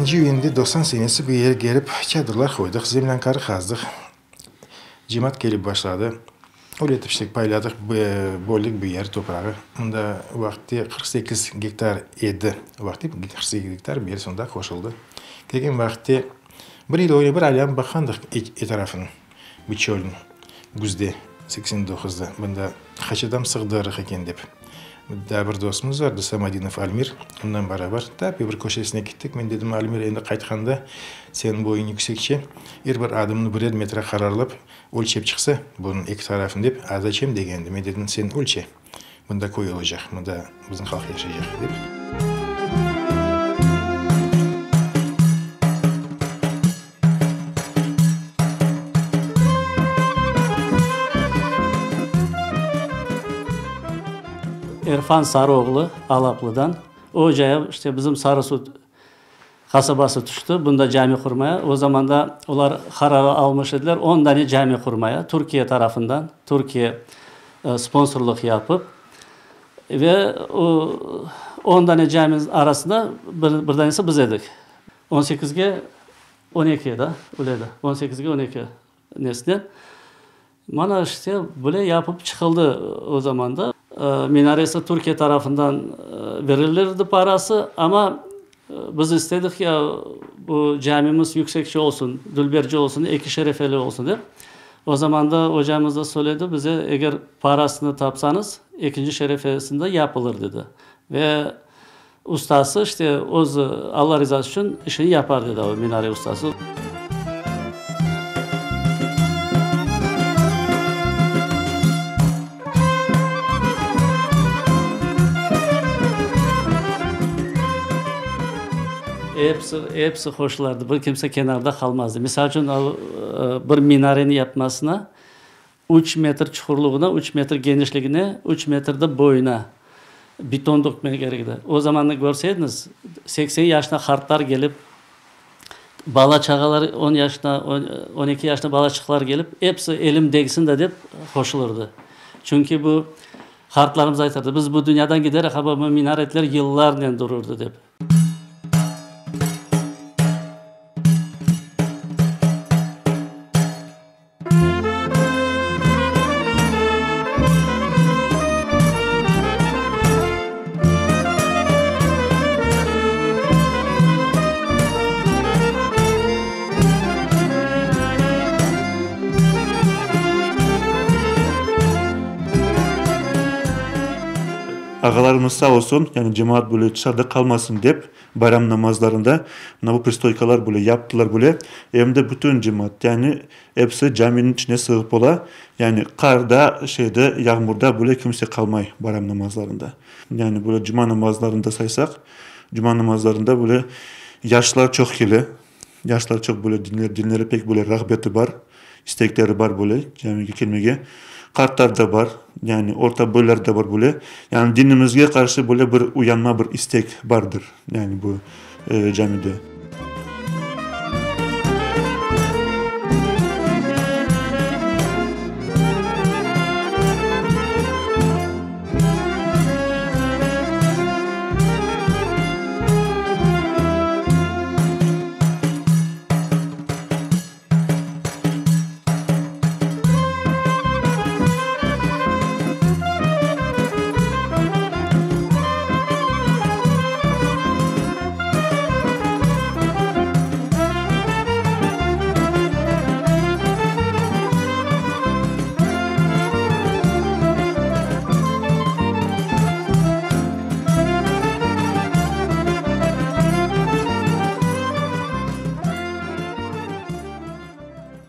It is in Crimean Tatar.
Dörtünci iyünde 90 senesi bu yerge kelip çadırlar qoydıq, zemlânkarı qazdıq. Cemaat kelip başladı. Öyle etip işte payladıq, böldik bu yer toprağı. Mında vaqıtte 48 gektar edi. Vaqıtte 48 gektar ber sonda qoşuldı. Kelgen vaqıtte bir yıl öyle bir aylanıp baqqandıq etrafını, bu çölniñ, küzde, 89-da. Bunda qaç adam sığdırırıq eken dep. Daa bir dostumız vardı, Samadinov Almir, ondan beraber tap bir köşesine kettik. Men dedim, Almir, endi qaytqanda seniñ boyuñ yüksekçe, er bir adımnı birer metre qararlap ölçep çıqsa, bunıñ eki tarafını dep, a zaçem degendi. Men dedim, sen ölçe, mında köy olacaq, mında bizim halq yaşaycaq, dep. Erfan Sarıoğlu, Alaplıdan. O caya işte bizim Sarısu qasabası tüşti, bunda cami qurmaya. O zamanda olar qarar almış ediler on dane cami qurmaya, Türkiye tarafından, Türkiye sponsorlıq yapıp. Ve o on dane caminiñ arasında bir, bir danesi biz edik. On sekizge 12 da, öyle edi, on sekizge 12 nesinen. Mana işte böyle yapıp çıqıldı o zamanda. Minaresi Türkiye tarafından berilirdi parası, amma biz istedik ya, bu camimiz yüksekçe olsun, dülberce olsun, eki şerefeli olsun dep. O zamanda ocamız da söyledi bize, eger parasını tapsañız, ekinci şerefesinde yapılır dedi. Ve ustası işte özü Alla rizası içün işini yapar dedi o minare ustası. Episi, episi qoşulardı, bir kimse kenarda qalmazdı. Misal içün, bir minareni yapmasına 3 metr çuqurlığına, 3 metr genişligine, 3 metr de boyuna beton dökmek kerek edi. O zamannı körsediñiz, 80 yaşına qartlar kelip, bala-çağalar 10 yaşına, 12 yaşına balaçıqlar kelip, episi elim degsin de dep qoşulırdı. Çünki bu qartlarımız aytardı, biz bu dünyadan giderek, amma bu minaretler yıllarnen dururdı dep. Ağalarımız sağ olsun, yani cemaat böyle tışarıda qalmasın dep, bayram namazlarında mına bu pristoykalar böyle yaptılar böyle. Em de bütün cemaat, yani episi caminiñ içine sığıp ola. Yani qarda, şeyde, yağmurda böyle kimse qalmay bayram namazlarında. Yani böyle cuma namazlarında saysaq, cuma namazlarında böyle yaşlar çoq kele. Yaşlar çoq böyle dinleri pek böyle rağbeti bar, istekleri bar böyle camige kelmege. Qartlar da bar, yani orta boylar da bar böyle. Yani dinimizge qarşı böyle bir uyanma, bir istek bardır, yani bu camide.